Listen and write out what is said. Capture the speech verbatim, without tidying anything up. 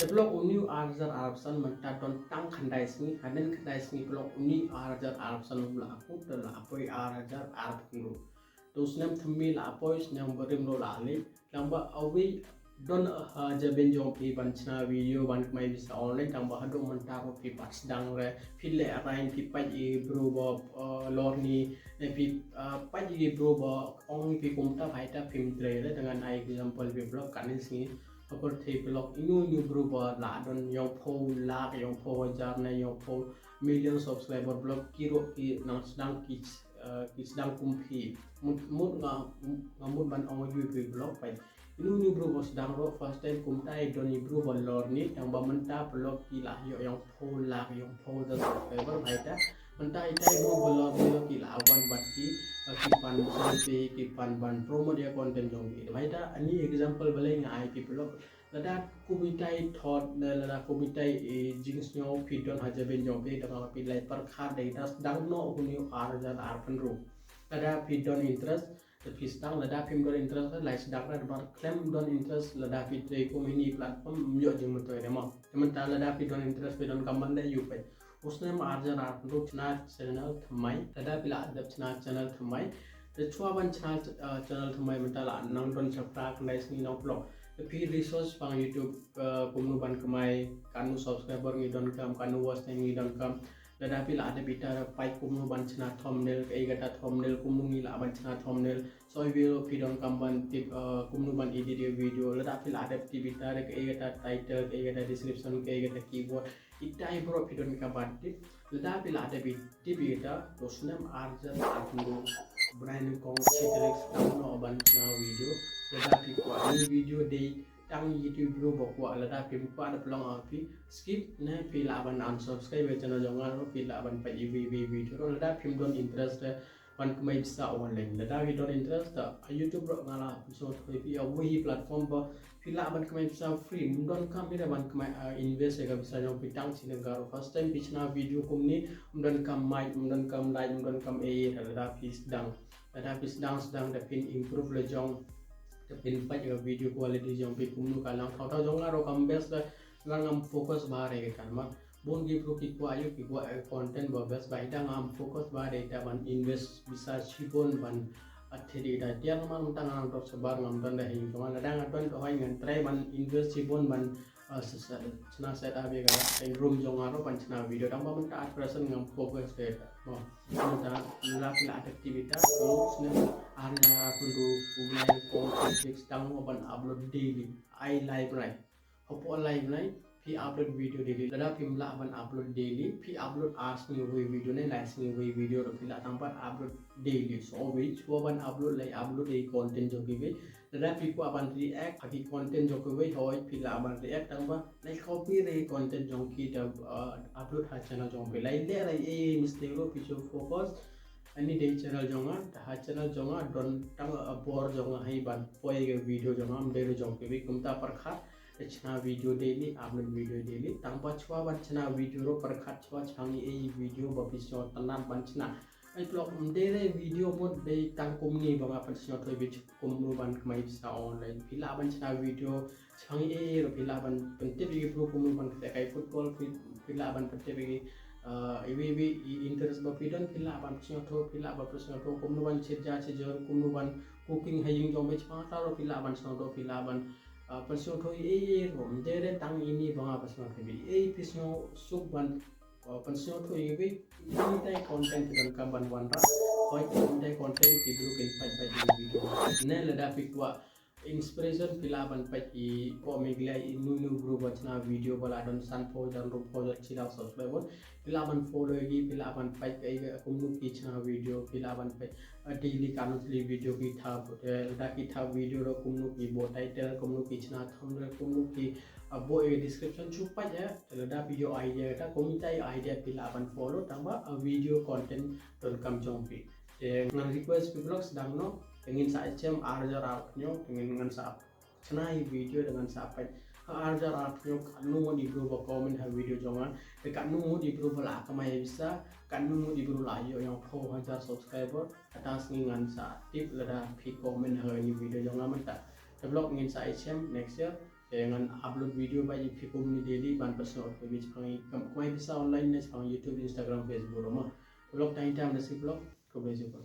Te paralok, uni u ar hajar arphew san mynta don tang khyndai sngi, hadien khyndai sngi paralok uni u ar hajar arphew san um lah kut, te la poi ar hajar arphew hynriew. Te u snem thymmai la poi, snem barim ruh la leit. Tang ba uwei don ha jabieng jong phi ban shna video ban kamai pisa online, tang ba haduh mynta ruh phi pat sdang re, phi lehraiñ, phi peit ïa ki bru ba, eh, lorni, ne phi, eh, peit ïa ki bru ba ong ïa phi kumta, bha ïa ta phim trei re. Te ngan ai example ïa phi paralok, katne sngi ha pyrthei paralok, ino ino bru ba la don ïoh phew lak, ïoh phew hajar ne ïoh phew million subscriber paralok, ki ruh ki nang sdang ki, eh, ki sdang kum phi. Mut, mut nga, nga mut ban ong ïa phi paralok, peit. Ino ino bru ba sdang ruh first time kumta, i don i bru ba lorni, tang ba mynta paralok ki la ïoh ïoh phew lak, ïoh phew hajar subscriber, bha ïa ta. Mynta ita i bru ba lorni ruh ki la wan bad ki, eh, ki pan share, ki pan ban promote ïa content jong ki. Bha ïa ta, ani example balei nga ai ïa phi paralok. Lada kum ita i thought ne lada kum ita i jingsngew phi don ha jabieng jong phi, tang ba phi la pyrkhat da ita sdang noh uni u ar hajar arphew hynriew. Lada phi don interest, te phi sdang, lada phim don interest, la sdang re, namar khlem don interest, lada phi trei kum ini platform, ym ïoh jingmyntoi re mo. Te mynta lada phi don interest, phi donkam ban leh, ïoh peit. U snem ar hajar arphew hynriew shna channel thymmai, lada phi la dep shna channel thymmai. Te shuwa ban shna, eh, channel thymmai mynta la nang don sha phra khyndai sngi nong paralok. Te phi research pang YouTube, eh, kumno ban kamai, katno subscriber ngi donkam, katno watch time ngi donkam. Lada phi la dep ita, peit kumno ban shna thumbnail, kaei kata thumbnail, kumno ngi lah ban shna thumbnail. Shuwa video phi donkam ban tip, eh, kumno ban edit ïa video. Lada phi la dep tip ita, kaei kata title, kaei kata description, kaei kata keyword. Ita i bru phi donkam ban tip. Lada phi la dep tip ita, to u snem ar hajar arphew hynriew, bnai nyngkong shi tarik sdang noh ban shna video. Lada phi kwah ïa video dei tang ïa itu i bru ba kwah, lada phim kwah da pynlong, ah, phi skip ne phi lah ban unsubscribe ïa channel jong nga ruh, phi lah ban peit ïa iwei iwei video ruh, lada phim don interest, eh, ban kamai pisa online. Lada phi don interest, ah, YouTube ruh nga la pynsngewthuh ïa phi, ïa uwei i platform ba phi lah ban kamai pisa free, ym donkam phi da ban kamai, ah, invest ïa ka pisa jong phi tang shi tyngka ruh. First time phi shna video kumne, ym donkam mic, ym donkam light, ym donkam ei ei, lada phi sdang. Lada phi sdang sdang da phin improve la jong, da phin peit ïa ka video quality jong phi kumno ka lang. Thaw thaw jong nga ruh kam best la, la ngam focus bha re ka kan ma. Bun ki bru ki kwah ïa, ki kwah, eh, content ba best, ba ita ngam focus bha re ita ban invest pisa shibun ban, ah, thied ita tiar, namar mynta nga dang dor shabar, ngam don da hynñiew. Lada nga don da hynñiew ngan try ban invest shibun ban, ah, sa, sa, shna set up ïa ka room jong nga ruh ban shna video, tang ba mynta at present ngam focus re ita. Mo, mynta la phi la active ita, u snem ar hajar arphew hynriew, u bnai nyngkong, six, tang mo ban upload daily. Ai lai bnai. Hapoh lai bnai phi upload video daily. Lada phim lah ban upload daily, phi upload ar sngi uwei video ne lai sngi uwei video ruh phi lah, tang pat upload daily. Shuwa uwei, shuwa ban upload, lai upload ïa i content jong kiwei. Lada phi kwah ban react ha ki content jong kiwei, hooid phi lah ban react, tang ba lai copy re content jong ki da, uh, upload ha channel jong phi. Lai leh re ei ei mistake ruh phi shu focus. Ani dei channel jong nga, te ha channel jong nga don tang, uh, bor jong nga hi ban poi ïa ka video jong nga, ym dei ruh jong kiwei. Kumta pyrkhat, te shna video daily, upload video daily. Tang ba shuwa ban shna video ruh pyrkhat shuwa shaphang ei ei video ba phi sngewtynnat ban shna. Ai paralok, ym dei re video mut dei tang kumne ba nga pynsngewthuh ïa phi kumno ban kamai pisa online. Phi lah ban shna video shaphang ei ei ruh, phi lah ban pyntip ïa ki bru kumno ban ktah kai football, phi, phi lah ban pyntip ïa ki, ah, iwei iwei i interest ba phi don, phi lah ban pynsngewthuh, phi lah ban pynsngewthuh kumno ban shit ja shit jor, kumno ban cooking ha ïing jong phi, shaphang kata ruh phi lah ban sngewthuh, phi lah ban, ah, pynsngewthuh ei ei ruh. Ym dei re tang ine ba nga pynsngewthuh ïa phi. Ei phi sngewsuk ban, ah, pynsngewthuh ïa kiwei, ine i content phi donkam ban wanrah. Hooid, ine i content ki bru kin peit peit ïa ki video. Ne lada phi kwah inspiration, phi lah ban peit ïa i Pop Meghalaya, ino ino bru ba shna video ba la don sanphew hajar, hynriewphew hajar, shi lak subscriber. Phi lah ban follow ïa ki, phi lah ban peit kaei ka kumno ki shna video, phi lah ban peit, uh, daily katno tylli video ki thap, eh, lada ki thap video ruh kumno ki buh title, kumno ki shna thumbnail, kumno ki, uh, buh ïa ka description, shu peit ïa. Te lada phi ïoh idea kata, kumta ïa idea phi lah ban follow, tang ba, uh, video content donkam jong phi. Te ngan request phi paralok sdang noh, te ngin sa ïashem ar hajar arphew hynñiew, te ngin ngan sa shna ïa video da ngan sa peit. Ha ar hajar arphew hynñiew katno ngut i bru ba comment ha video jong nga, te katno ngut i bru ba la kamai pisa, katno ngut i bru la ïoh ïa phew hajar subscriber. Kata sngi ngan sa tip lada phi comment ha kane ka video jong nga mynta. Te paralok ngin sa ïashem next year. Te ngan upload video ba ïa phi kumne daily ban pynsngew ïa phi shaphang kam kamai pisa online ne shaphang YouTube, Instagram, Facebook ruh mo. Vlog time time da si vlog. Khublei shibun.